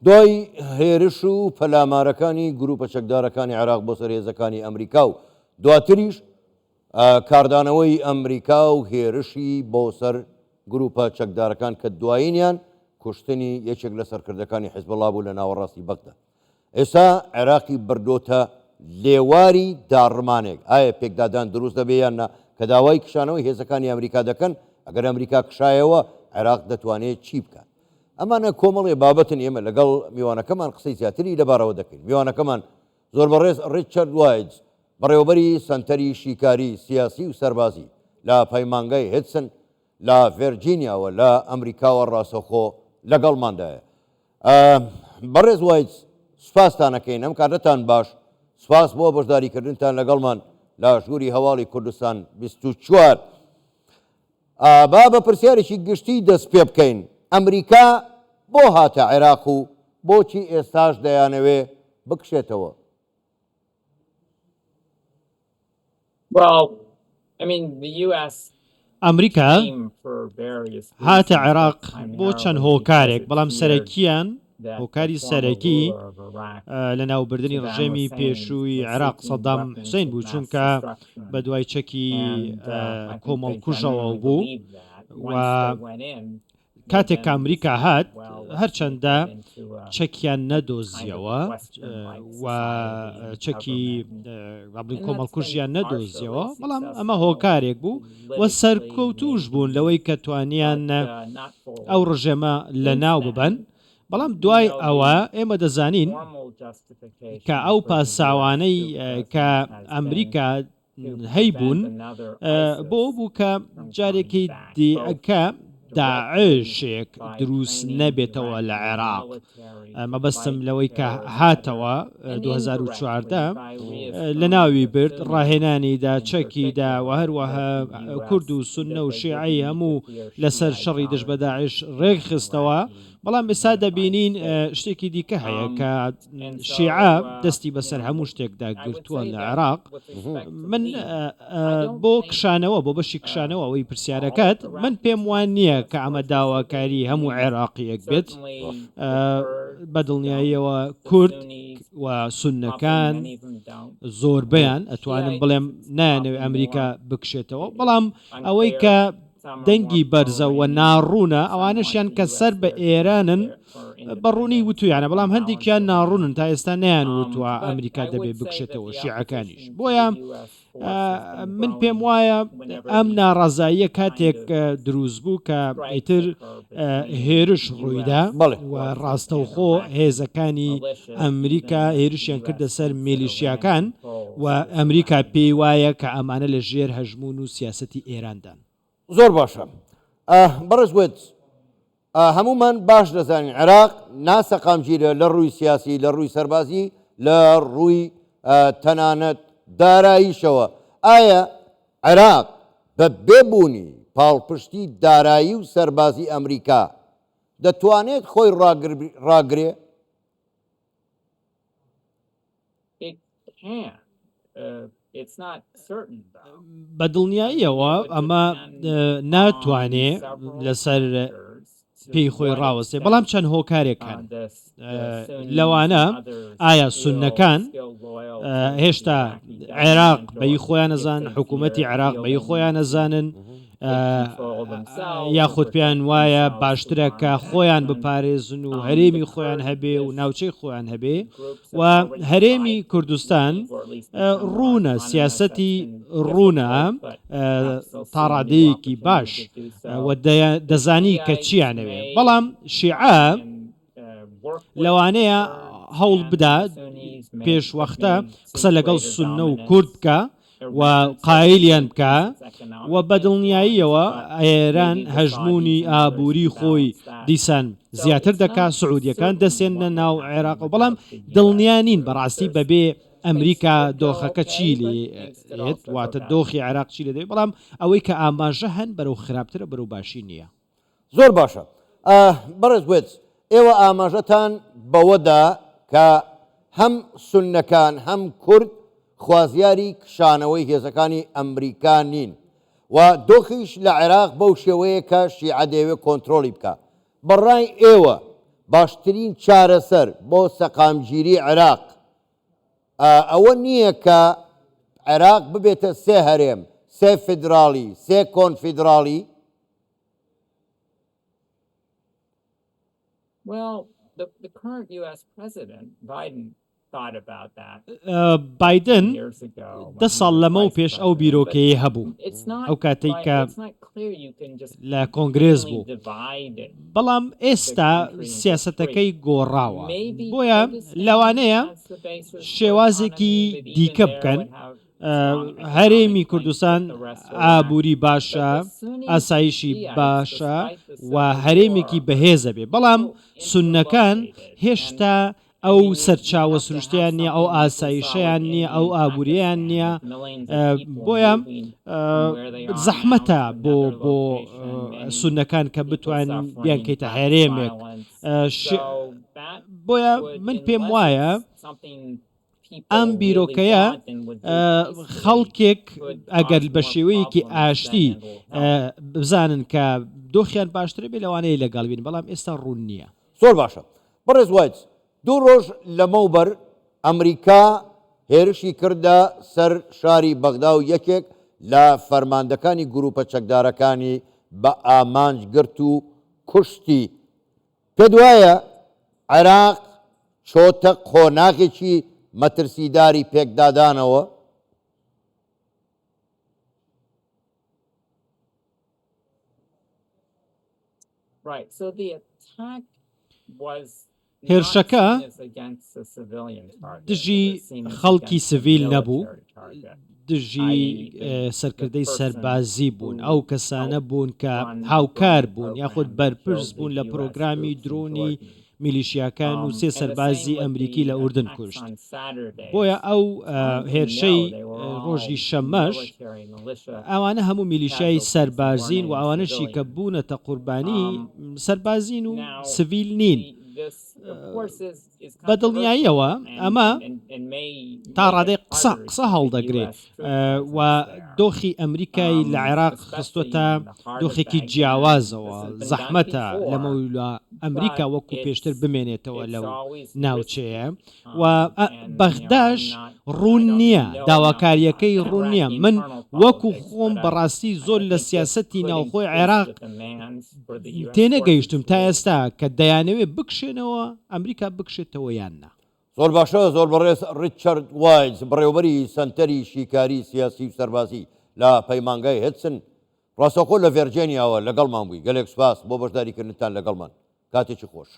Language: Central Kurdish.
دوای هێرش و پەلامارەکانی گروپە چەکدارەکانی عێراق بۆ سەر هێزەکانی ئەمریکا و دواتریش کاردانەوەی ئەمریکا و هێرشی بۆ سەر گروپە چەکدارەکان کە دوایینیان کوشتنی یەکێک لە سەرکردەکانی حزبوڵا بوو لە ناوەڕاستی بەغدا ئێستا عێراقی بردۆتە لێواری داڕمانێک، ئایا پێکدادان دروست دەبێ یان نا، کە داوای کشانەوەی هێزەکانی ئەمریکا دەکەن، ئەگەر ئەمریکا کشایەوە عێراق دەتوانێت چی بکات؟ ئەمانە کۆمەڵێ بابەتن ئێمە لەگەڵ میوانەکەمان قسەی زیاتری لەبارەوە دەکەین. میوانەکەمان زۆر بەڕێز ڕیچارد وایتز، بەڕێوەبەری سەنتەری شیکاری سیاسی و سەربازی لە پەیمانگای هدسن لە ڤێرجینیاوە لە ئەمریکاوە ڕاستەوخۆ لەگەڵماندایە. بەڕێز وایتز سوپاستان ئەکەین ئەم کاتەتان باش سوپاس بۆ بەشداریکردنتان لەگەڵمان لە ژووری هەواڵی کوردستان 24 با بە پرسیارێکی گشتی دەست پێ بکەین ئەمریکا بۆ هاتە عێراق و بۆچی ئێستاش دەیانەوێ بکشێتەوە؟ ئەمریکا هاتە عێراق بۆ چەند هۆکارێک، بەڵام سەرەکییان هۆکاری سەرەکی لەناوبردنی ڕژێمی پێشووی عێراق سەدام حوسێن بوو، چونکە بەدوای چەکی کۆمەڵکوژەوە بوو و کاتێک کە ئەمریکا هات هەرچەندە چەکیان نەدۆزیەوە و چەکی بڵین کۆمەڵکوژیان نەدۆزیەوە بەڵام ئەمە هۆکارێک بوو و سەرکەوتوش بوون لەوەی کە توانیان ئەو ڕژێمە لە ناو ببەن بەڵام دوای ئەوە ئێمە دەزانین کە ئەو پاساوانەی کە ئەمریکا هەیبوون بۆ ئەو بوو کە جارێکی دیکە داعشێک دروست نەبێتەوە لە عێراق مەبەستم لەوەی کە هاتەوە 2014 لە ناوی برد ڕاهێنانی دا چەکی دا و هەروەها کورد و سوننە و شیعەی هەموو لەسەر شەڕی دژ بە داعش ڕێکخستەوە بەڵام ئێستا دەبینین شتێکی دیکە هەیە کە شیعە دەستی بەسەر هەموو شتێکدا گرتووە لە عێراق من بۆ کشانەوە بۆ بەشی کشانەوە ئەوەی پرسیارەکەت من پێم وان نییە کە ئەمە داواکاری هەموو عێراقیەک بێت بە دڵنیاییەوە کورد و سوننەکان زۆربیان ئەتوانم بڵێم نایانەوێ ئەمریکا بکشێتەوە بەڵام ئەوەی کە دەنگی بەرزە و ناڕوونە، ئەوانەشیان کە سەر بە ئێرانن بە ڕوونی وتوویانە، بەڵام هەندێکیان ناڕوونن تا ئێستا نەیان وتووە ئەمریکا دەبێ بکشێتەوە، شیعەکانیش. بۆیە من پێم وایە ئەم ناڕەزاییە کاتێک دروست بوو کە ئیتر هێرش ڕوویدا و ڕاستەوخۆ هێزەکانی ئەمریکا هێرشیان کردە سەر میلیشیاکان و ئەمریکا پێی وایە کە ئەمانە لە ژێر هەژموون و سیاسەتی ئێراندان. زۆر باشە بەڕێز وێدز، هەموومان باش دەزانین عێراق ناسەقامگیرە لە ڕووی سیاسی، لە ڕووی سەربازی، لە ڕووی تەنانەت داراییشەوە. ئایا عێراق بە بێ بوونی پاڵپشتی دارایی و سەربازی ئەمریکا دەتوانێت خۆی ڕاگرێ؟ بە دڵنیاییەوە ئەمە ناتوانێ لەسەر پێی خۆی ڕاوەستێ بەڵام چەند هۆکارێک هەن لەوانە ئایا سوننەکان هێشتا عێراق بەی خۆیان نەزان حکوومەتی عێراق بەی خۆیان نەزانن یاخود پێیان وایە باشترە کە خۆیان بپارێزن و هەرێمی خۆیان هەبێ و ناوچەی خۆیان هەبێ و هەرێمی کوردستان ڕوونە سیاسەتی ڕوونە تاڕادەیەکی باش و دەزانی کە چیانەوێ بەڵام شیعە لەوانەیە هەوڵ بدا پێشوەختە قسە لەگەڵ سوننە و کورد بکا و قایلیان بکا و بە دڵنیاییەوە ئێران هەژموونی ئابووری خۆی دیسان زیاتر دەکا، سعودیەکان دەسێننە ناو عێراقەوە، بەڵام دڵنیا نین بەڕاستی بەبێ ئەمریکا دۆخەکە چی لێ دێت، واتە دۆخی عێراق چی لێ دێت، بەڵام ئەوەی کە ئاماژە هەن بەرەو خراپترە بەرەو باشی نییە. زۆر باشە بەڕێز وێتس، ئێوە ئاماژەتان بەوە دا کە هەم سوننەکان هەم کورد خوازیاری کشانەوەی هێزەکانی ئەمریکا نین و دۆخیش لە عێراق بەو شێوەیە کە شیعە دەیەوێت کۆنترۆڵی بکا. بە ڕای ئێوە. باشترین چارەسەر بۆ سەقامگیری عێراق ئەوە نییە کە عێراق ببێتە سێ هەرێم، سێ فیدراڵی، سێ کۆنفیدراڵی؟ بایدن دە ساڵ لەمەو پێش ئەو بیرۆکەیەی هەبوو ئەو کاتەی کە لە کۆنگرێس بوو بەڵام ئێستا سیاسەتەکەی گۆڕاوە بۆیە لەوانەیە شێوازێکی دیکە بکەن هەرێمی کوردستان ئابووری باشە ئاسایشی باشە و هەرێمێکی بەهێزە بێ بەڵام سوننەکان هێشتا ئەو سەرچاوە سروشتیان نییە ئەو ئاسایشیان نییە ئەو ئابووریان نییە بۆیە زەحمەتە بۆ بۆ سونەکان کە بتوان بیانکەیتە هەرێمێک بۆیە من پێم وایە ئەم بیرۆکەیە خەڵکێک ئەگەر بە شێوەیەکی ئاشتی بزانن کە دۆخیان باشترە بێ لەوانەیە لەگەڵ بین بەڵام ئێستا ڕوون نییە. زۆر باشە بەڕێز وایتس، دوو ڕۆژ لەمەوبەر ئەمریکا هێرشی کردە سەر شاری بەغدا و یەکێک لە فەرماندەکانی گروپە چەکدارەکانی بە ئامانج گرت و کوشتی، پێت وایە عێراق چۆتە قۆناغێکی مەترسیداری پێکدادانەوە؟ هێرشەکە دژی خەڵکی سڤیل نەبوو، دژی سەرکردەی سەربازی بوون، ئەو کەسانە بوون کە هاوکار بوون یاخود بەرپرس بوون لە پرۆگرامی درۆنی میلیشیاکان و سێ سەربازی ئەمریکی لە ئوردن کوشت. بۆیە ئەو هێرشەی ڕۆژی شەممەش ئەوانە هەموو میلیشیای سەربازین و ئەوانەشی کە بوونەتە قوربانی سەربازین و سڤیل نین. بە دڵنیاییەوە ئەمە تا ڕادەی قسە قسە هەڵدەگرێ و دۆخی ئەمریکای لە عێراق خستووەتە دۆخێکی جیاوازەوە، زەحمەتە لەمەولا ئەمریکا وەکو پێشتر بمێنێتەوە لەو ناوچەیە و بەغداش ڕوون نییە، داواکارییەکەی ڕوون نییە، من وەکو خۆم بەڕاستی زۆر لە سیاسەتی ناوخۆی عێراق تێنەگەیشتوم تا ئێستا کە دەیانەوێت بکشێنەوە ئەمریکا بکشێتەوە یان نا. زۆر باشە زۆر بەڕێز ڕیچارد وایز بەڕێوەبەری سەنتەری شیکاری سیاسی و سەربازی لە پەیمانگای هدسن ڕاستەوخۆ لە ڤێرجێنیاوە لەگەڵمان بووی گەلێک سوپاس بۆ بەشداریکردنتان لەگەڵمان کاتێکی خۆش.